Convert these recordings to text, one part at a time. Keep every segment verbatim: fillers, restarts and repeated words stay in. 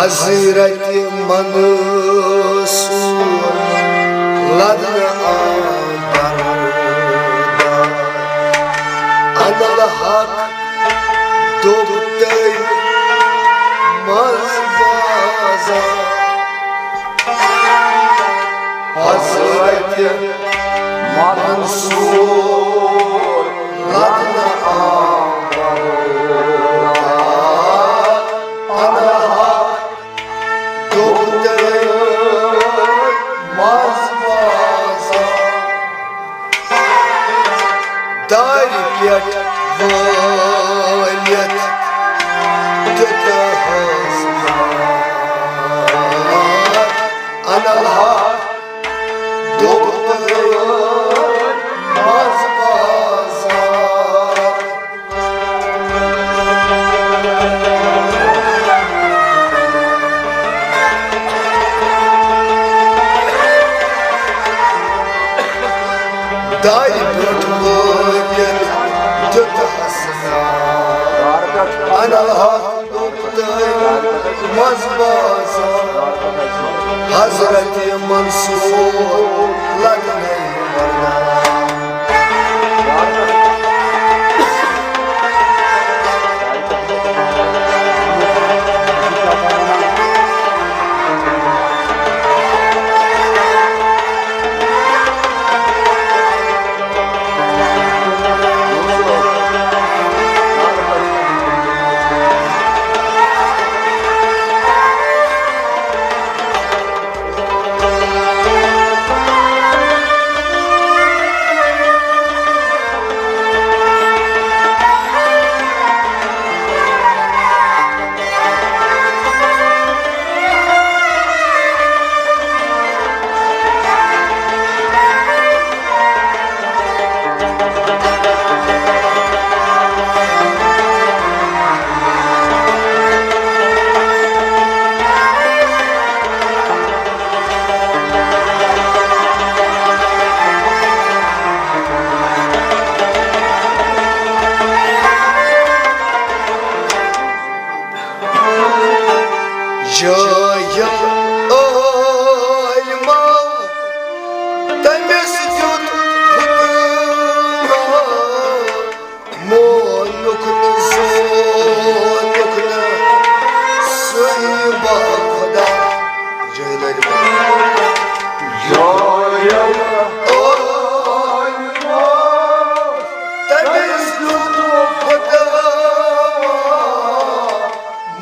حضرت منصور لدنہٕ آو بردار۔ انا الحق دوٚپ تٔمۍ منٛز بازار۔ حضرت منصور لدنہٕ آو بردار۔ انا الحق دوٚپ تٔمۍ منٛز بازار۔ دارِ پٮ۪ٹھ وٲلِتھ دیُتہَس نار۔ انا الحق دوٚپ تٔمۍ منٛز بازار۔ دارِ پٮ۪ٹھ وٲتِتھ دیُتہَس نار۔ انا الحق دوٚپ تٔمۍ منٛز بازار۔ حضرت منصور لدنہٕ آو بردار۔ جٲہِل عٲلمو تٔمِس دیُت فتویٰ، مونُکھ نہٕ، زونُکھ نہٕ سُے باخۄدا۔ جٲہِل عٲلمو۔ جٲہِل عٲلمو تٔمِس دیُت فتویٰ،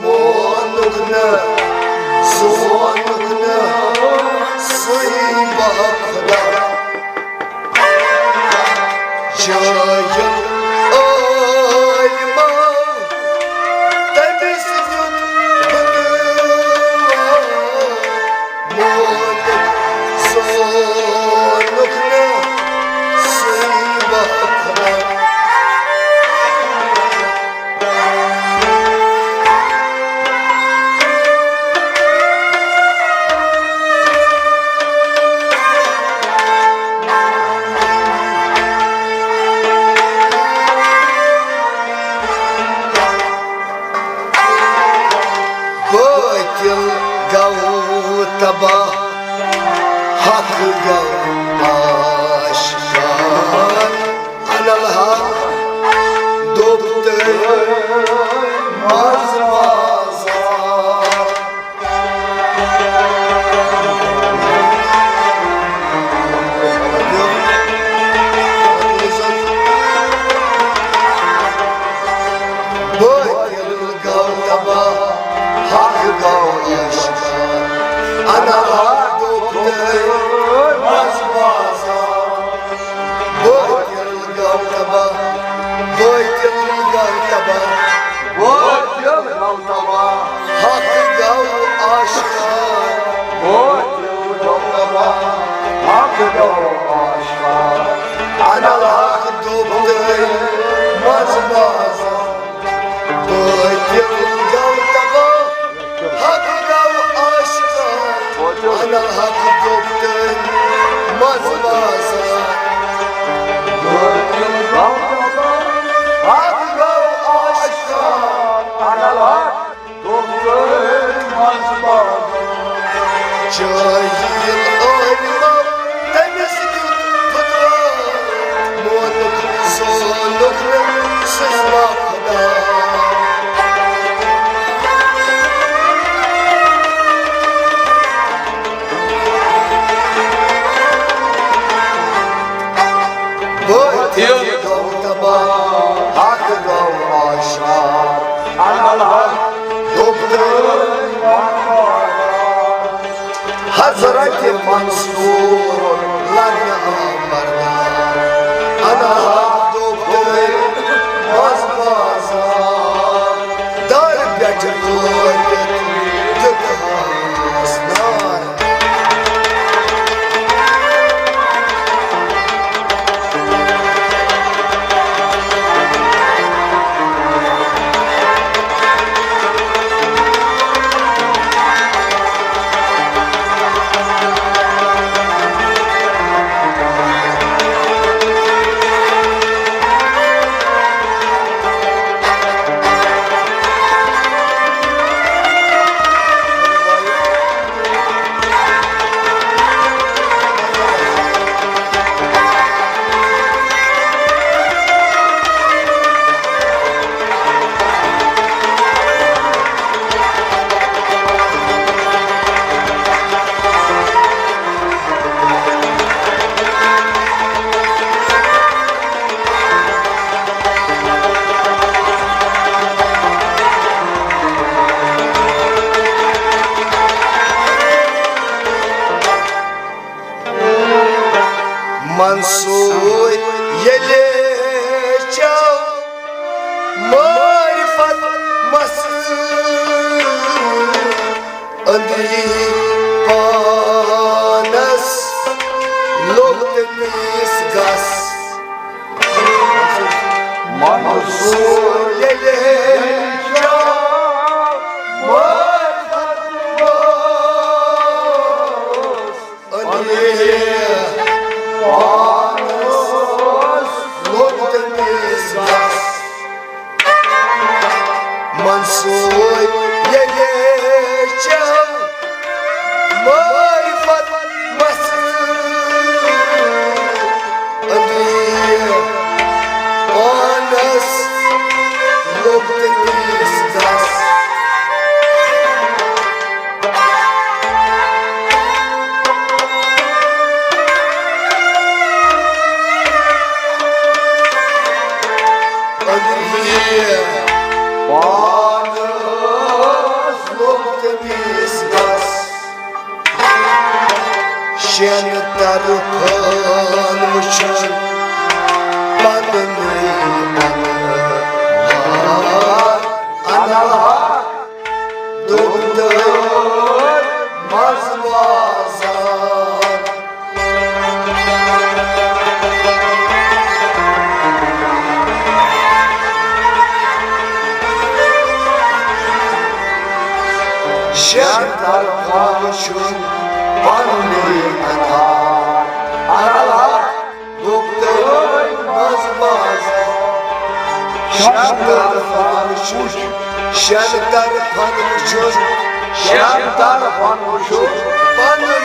مونُکھ نہٕ، زونُکھ نہٕ سُے باخۄدا۔ جٲہِل عٲلمو تٔمِس دیُت فتویٰ، مونُکھ، زونُکھ نہٕ سُے باخۄدا۔ بٲطِل گوٚو تباہ، حق گوٚو آشکار۔ انا الحق دوٚپ تٔمۍ منٛز بازار۔ بٲطِل گوٚو تباہ، حق گوٚو آشکار۔ انا الحق دوٚپ تٔمۍ منٛز بازار۔ بٲطِل گوٚو تباہ، بٲطِل گوٚو تباہ، بٲطِل گوٚو تباہ۔ حق گوٚو آشکار۔ بٲطِل گوٚو تباہ، حق گوٚو آشکار۔ انا الحق دوٚپ تٔمۍ منٛز بازار۔ بٲطِل گوٚو تباہ، حق گوٚو آشکار۔ انا الحق دوٚپ تٔمۍ منٛز بازار۔ بٲطِل گوٚو تباہ، حق گوٚو آشکار۔ انا الحق دوٚپ تٔمۍ منٛز جٲہِل عٲلمو تٔمِس دیُت فتویٰ، مونُکھ زونُکھ نہٕ سٕژنہ خۄدا۔ بٲطِل گوٚو تباہ، حق گوٚو آشکار۔ انل حق دوٚپ تہٕ حضرت منصور لگنہٕ آو بردار۔ انل حق دوٚپ تہٕ منصور بازار۔ دارِ پٮ۪ٹھ وٲتِتھ دیُت ہاوس نار۔ منصور ییٚلہِ چاو معرفت مس أنٛدری پانس لوٚگ تٔمِس گس۔ منصور ییٚلہِ چاو معرفت مس أنٛدری پانس لوٚگ تٔمِس گس۔ منصور ییٚلہِ چاو معرفت مس أنٛدری پانس لوٚگ تٔمِس گس۔ أنٛدری پانس لوٚگ تٔمِس گس۔ شٮ۪ن طرفن وٕچھُن پننُے انہار۔ انہار دوٚپُن منٛز بازار۔ شٮ۪ن طرفن وٕچھُن پننُے انہار۔ انہار دوٚپُن منٛز بازار۔ شٮ۪ن طرفن وٕچھُن، شٮ۪ن طرفن وٕچھُن، شٮ۪ن طرفن وٕچھُن پننُے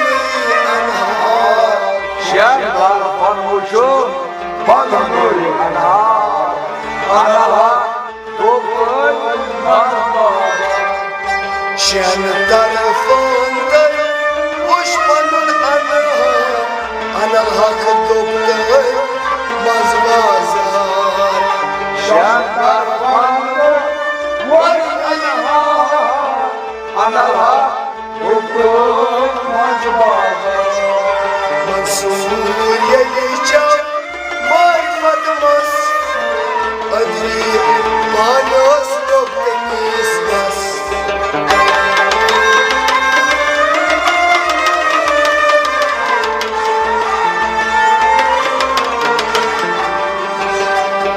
انہار۔ شٮ۪ن طرفن وٕچھُن پننُے انہار۔ انہار دوٚپُن منٛز بازار۔ شٮ۪ن طرفن تہٕ وٕچھ پنُن انہار۔ انل حق دوٚپ تہٕ منٛز بازار۔ شٮ۪ن طرفن وٕچھ انہار۔ انل حق دوٚپ تہٕ منٛز بازار۔ منصور ییٚلہِ چاو معرفت مس أنٛدری پانس لوٚگ تٔمِس گس۔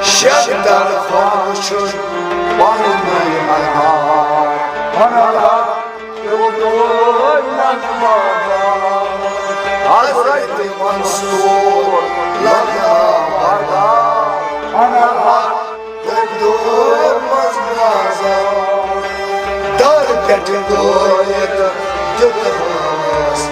شٮ۪ن طرفن وٕچھُن پننُے انہار۔ انہار حضرت منصور لگا بردار۔ انہار دوٚپ منٛز بازار۔ دارِ پٮ۪ٹھ لٲیِتھ دیُت ہاوس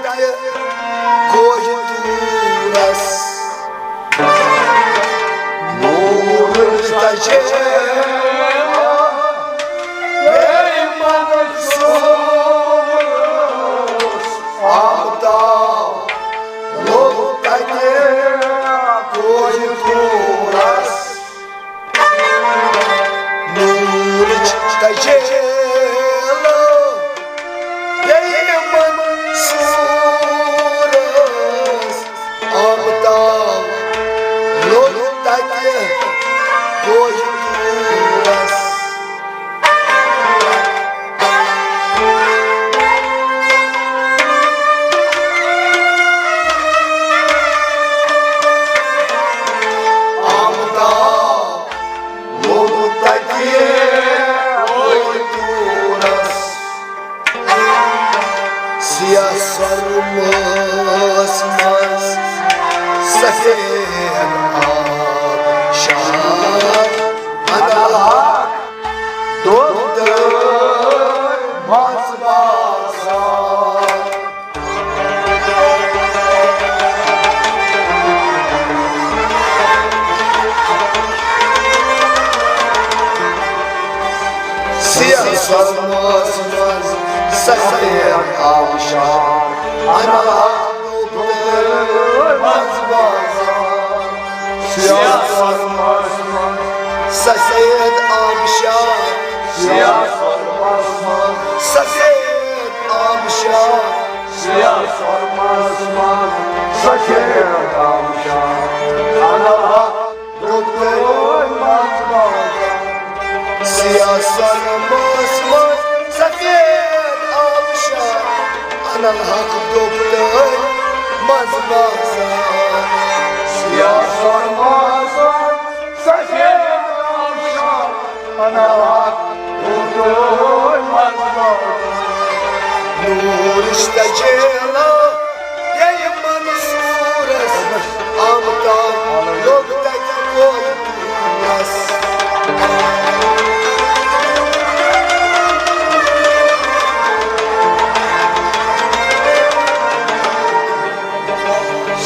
کوہِ طورس نور تجے منصور آفتاب لوٚگ تتہِ کوہِ طورس۔ نورٕچ تجیلہٕ پیٚیہِ منصورس، آفتاب لوٚگ تتہِ کوہِ طورس۔ آفتاب لوٚگ تتہِ کوہِ طورس۔ سیاہ سۄرمہٕ ٲس منٛز سفید آبشار، انل حق دوٚپتَے منٛز باسان۔ سیاہ سۄرمہٕ ٲس منٛز سفید آبشار، انل حق دوٚپتَے منٛز باسان۔ سیاہ سۄرمہٕ ٲس منٛز سفید آبشار، سیاہ سۄرمہٕ ٲس منٛز سفید آبشار، سیاہ سۄرمہٕ ٲس منٛز سفید آبشار، انل حق دوٚپتَے منٛز باسان۔ سیاہ سۄرمہٕ ٲس منٛز سفید آبشار، انل حق دوٚپتَے منٛز باسان۔ سیاہ سۄرمہٕ ٲس منٛز سفید آبشار، انل حق دوٚپتَے منٛز باسان۔ نورٕچ تجیلہٕ پیٚیہِ منصورس، آفتاب لوٚگ تتہِ کوہِ طورس۔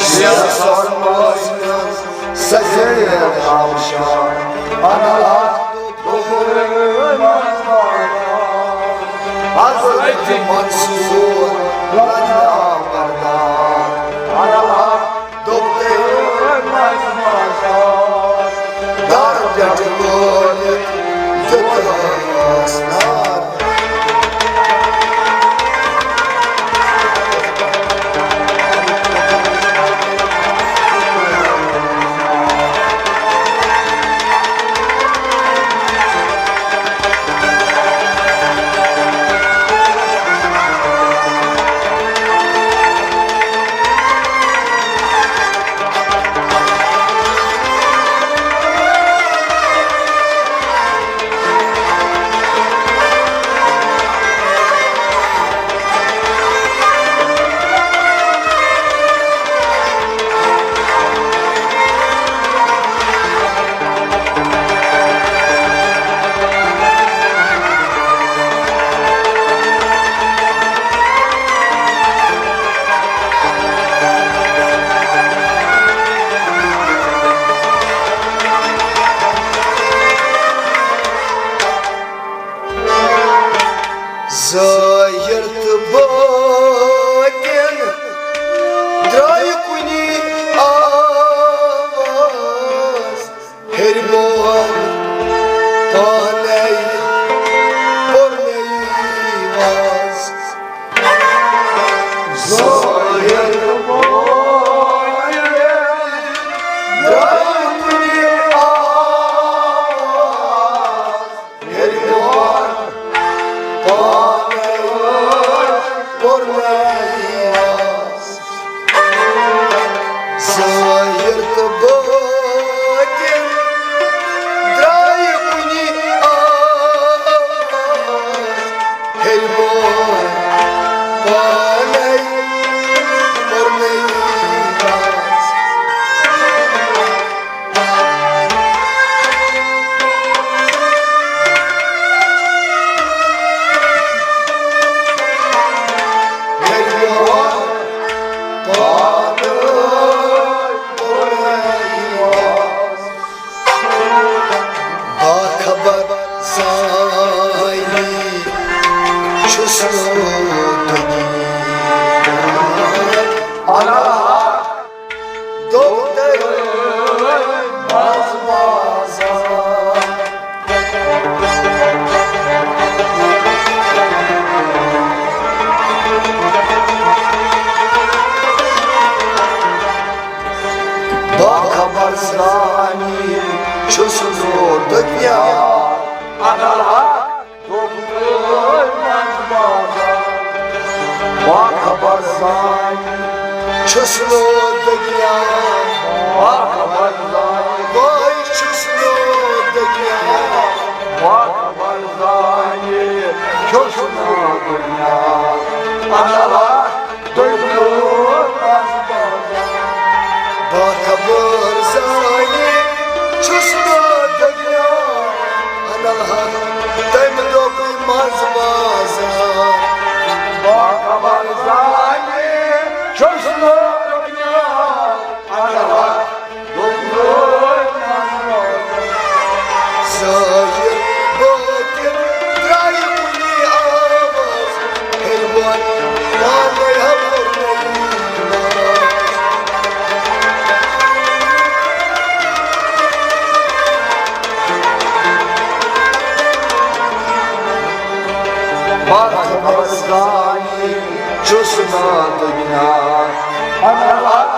سیاہ سۄرمہٕ ٲس منٛز سفید آبشار، انل حق حضرت منصور لجنہ بردار، انل حق دوٚپتَے منٛز باسان۔ دار پٮ۪ٹھ وٲلِتھ دیُتہَس نار۔ ظٲہِر تہٕ بٲطِن درٛایہِ کُنی آواز۔ ہیٚرِ بۄن پانے پوٚرمُت واز۔ ظٲہِر تہٕ بٲطِن درٛایہِ کُنی آواز۔ ہیٚرِ بۄن پانے پوٚرمُت واز۔ ظٲہِر تہٕ بٲطِن درٛایہِ کُنی آواز۔ ہیٚرِ بۄن پانے پوٚرمُت واز۔ ہیٚرِ بۄن انا الحق دوٚپُن منٛز بازار۔ باخبر زانہِ چھُس نہٕ دُنیا، باخبر زانہِ بہٕ چھُس نہٕ دُنیا، باخبر زانہِ چھُس نہٕ دُنیا۔ انا الحق دوٚپُن منٛز بازار۔ باخبر زانہِ چھُس نہٕ دُنیا، انا الحق تٔمۍ دوٚپُن منٛز بازار۔ باخبر زانہِ چھُس نہٕ دُنیا، انا الحق ظٲہِر بٲطِن درٛایہِ کُنی آواز، ہیٚلہِ وۄنۍ پانے ہا کوٚر مےٚ یی ناز۔ باخبر زانہِ چھُس نہٕ دُنیا، انا الحق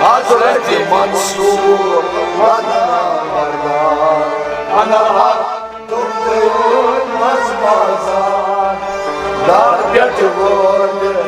حضرت منصور وطن بردار، انا الحق دوٚپُن منٛز بازار۔ دار پٮ۪ٹھ وٲلِتھ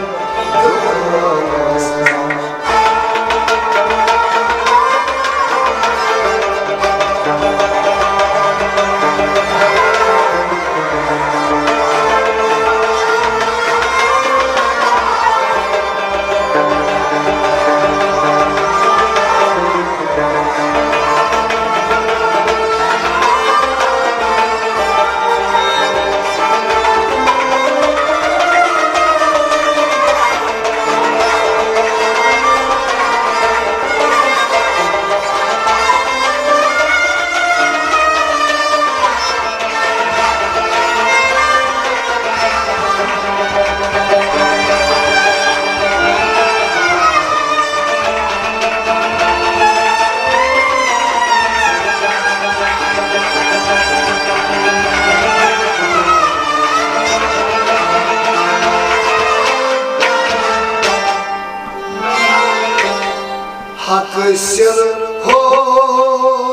حق سِر ہو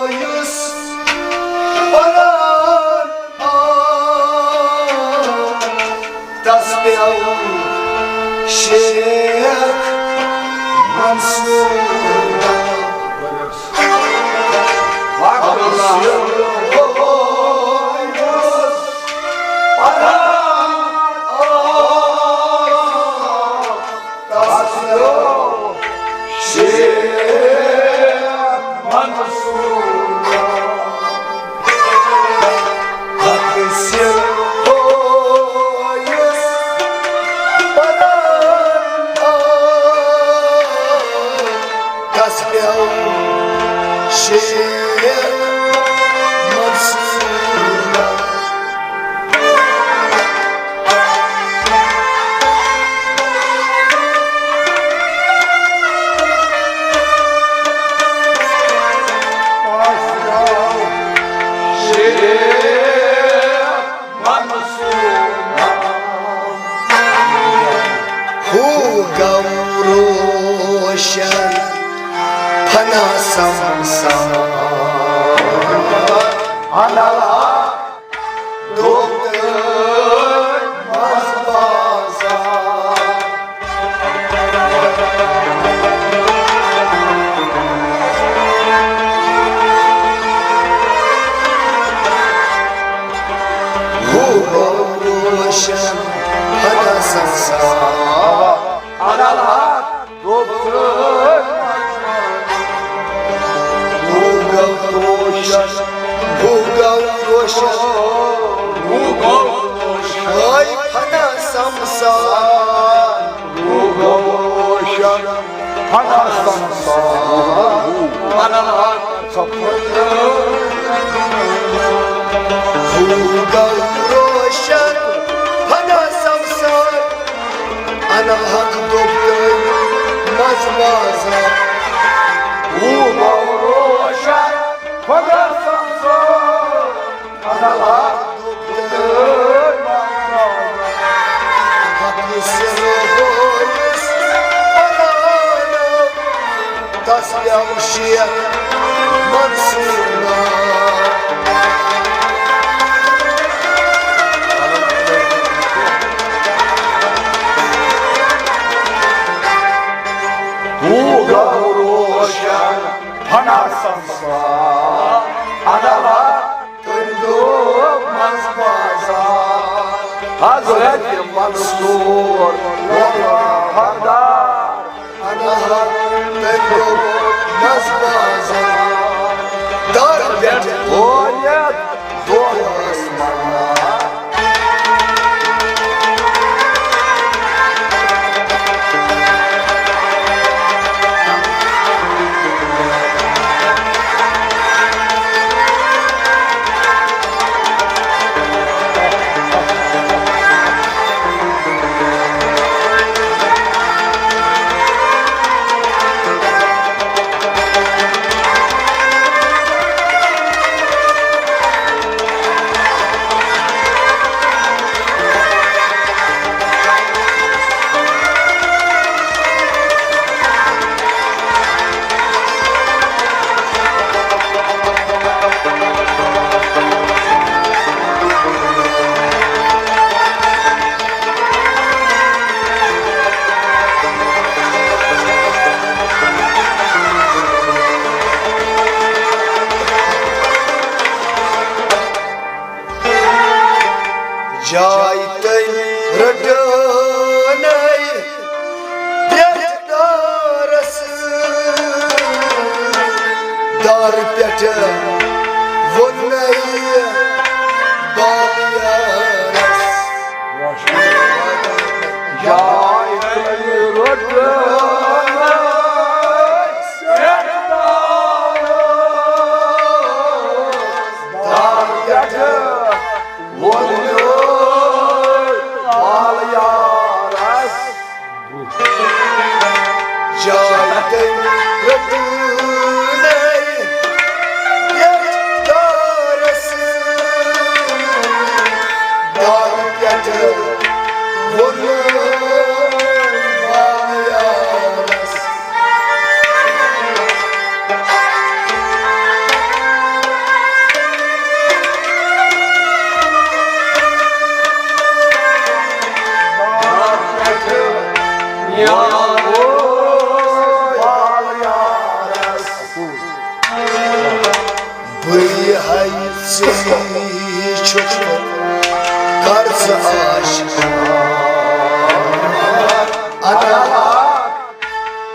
یُس پران آو، تس پیوٚو شیخ منصور۔ حق سِر ہو یُس پران آو، تس پیوٚو شیخ منصور۔ حق سِر ہو یُس پران آو، تس پیوٚو شیخ منصور۔ ہو گوٚو روشن فنا سمسار۔ انا الحق دوٚپُن منٛز بازار۔ ہو گوٚو روشن فنا سمسار۔ انا الحق دوٚپُن ہو گوٚو روشن، ہو گوٚو روشن، ہو گوٚو روشن۔ ہاے فنا سمسار۔ ہو گوٚو روشن فنا سمسار۔ انا الحق دوٚپُن ہو گوٚو روشن فنا سمسار۔ انا الحق دوٚپُن منٛز بازار۔ ہو گوٚو روشن فنا سمسار۔ انا الحق دوٚپُن منٛز بازار۔ حق سِر ہو یُس پران آو، تس پیوٚو شیخ تو گو روشن فنا سمسا، ادلا تندو مز بازار، حضرت منصور واللہ حقدار۔ انہر تندو مز بازار، در پٮ۪ٹھ وٲلِتھ دۄہس منان۔ جاے تٔمۍ رٔٹٕنَے پرٛٮ۪تھ دارس، دارٕ پٮ۪ٹھٕ ووٚننَے بالیارس۔ جاے تٔمۍ رٔٹٕنَے پرٛٮ۪تھ دارس، دارٕ پٮ۪ٹھٕ ووٚننَے بالیارس۔ جاے تٔمۍ رٔٹٕنَے یَتھ دارس، دارٕ پٮ۪ٹھٕ ووٚننَے بالیارس۔ بہٕ ہاے ژٕے چھُکھ کر ژٕ آشکار۔ ادا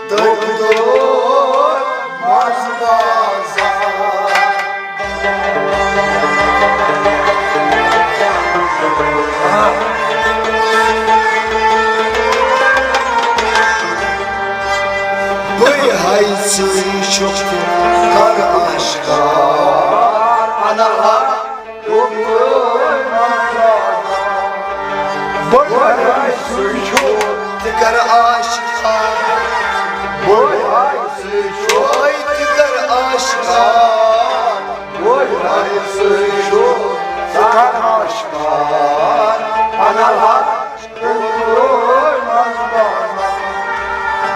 دوٚپُن مَنٛزٕ بازار۔ بہٕ ہاے ژٕے چھُکھ کر آشکار۔ ادا بٔڑ آسہِ سُے چھُ تہِ کر آشکار۔ بٔڑ آسہِ سُے چھُ تہِ کر آشکار۔ بٔڑ آسہِ سُے چھُ تہِ کر آشکار۔ انا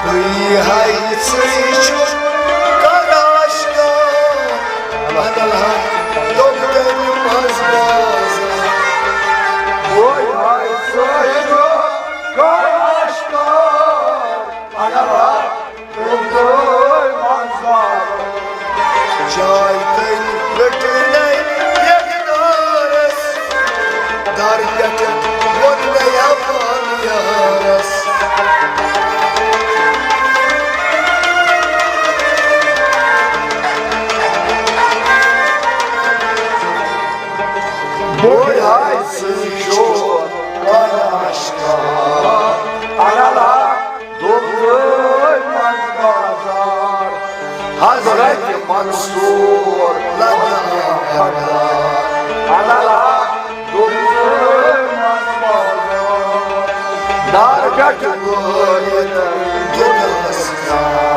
بہٕ ہاے ژٕے چھُکھ کر آشکار۔ بدل ہا دوٚپ تٔمۍ منٛز بازار۔ بہٕ ہاے ژٕے چھُکھ کر آشکار۔ بدل ہا دوٚپ تٔمۍ منٛز بازار۔ جاے تٔمۍ رٔٹٕنَے یَتھ دارس، دارٕ پٮ۪ٹھٕ ووٚننَے یَتھ بالیارس۔ بٔڑ آے سٕے چھُ کر آشکار۔ اَلَلا دوٚپُن منٛز بازار، حضرت منصور لدن حقدار۔ اَلَلا دوٚپُن منٛز بازار، دار گٹھ وٲلِتھ دُنس نار۔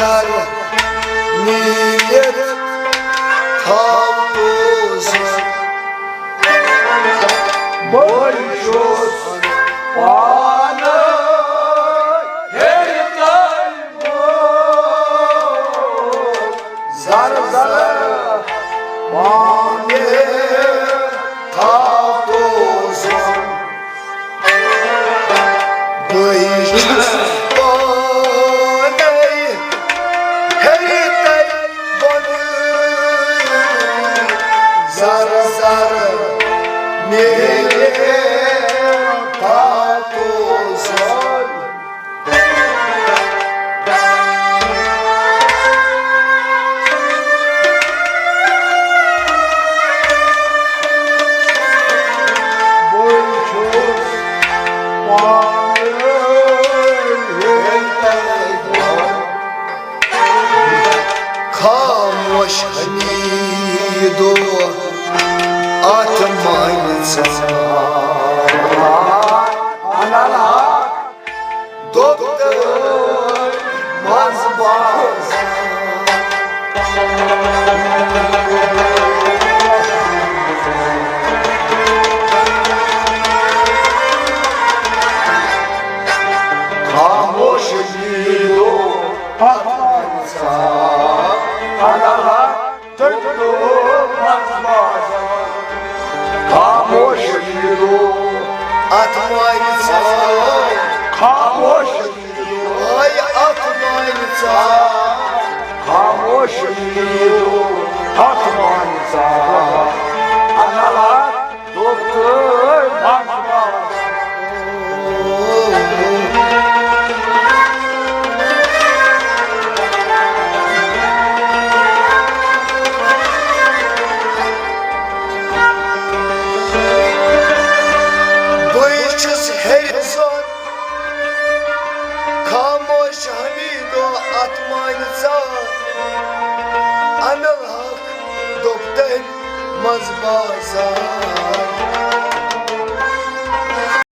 سر نیٖرِتھ تھاو پوزُن۔ بہٕ چھُس پانہٕ ہیٚرِ تَل بوٚن۔ زر زر پانہٕ تھاو پوزُن۔ بہٕ چھُس پانے ہیٚرِ تَل بۄنہٕ۔ زر زر میلے پاکو زر۔ بہٕ چھُس پانہٕ خاموش حمیدو، اتھ مٲنۍ ژٕ۔ دوٚپ تہٕ منٛز باز۔ خاموش حمیدو، اتھ مٲنۍ ژٕ۔ خاموش حمیدو، اتھ مٲنۍ ژٕ۔ خاموش حمیدو۔ اے اتھ مٲنۍ ژٕ۔ خاموش حمیدو، اتھ مٲنۍ ژٕ۔ انا لا دوٚپ تہٕ منٛز باز۔ بہٕ چھُس ہیٚرِ زوٚن، خاموش حمیدو، اتھ مٲنۍ ژٕ۔ انل حق دوٚپ تٔمۍ منٛز بازار۔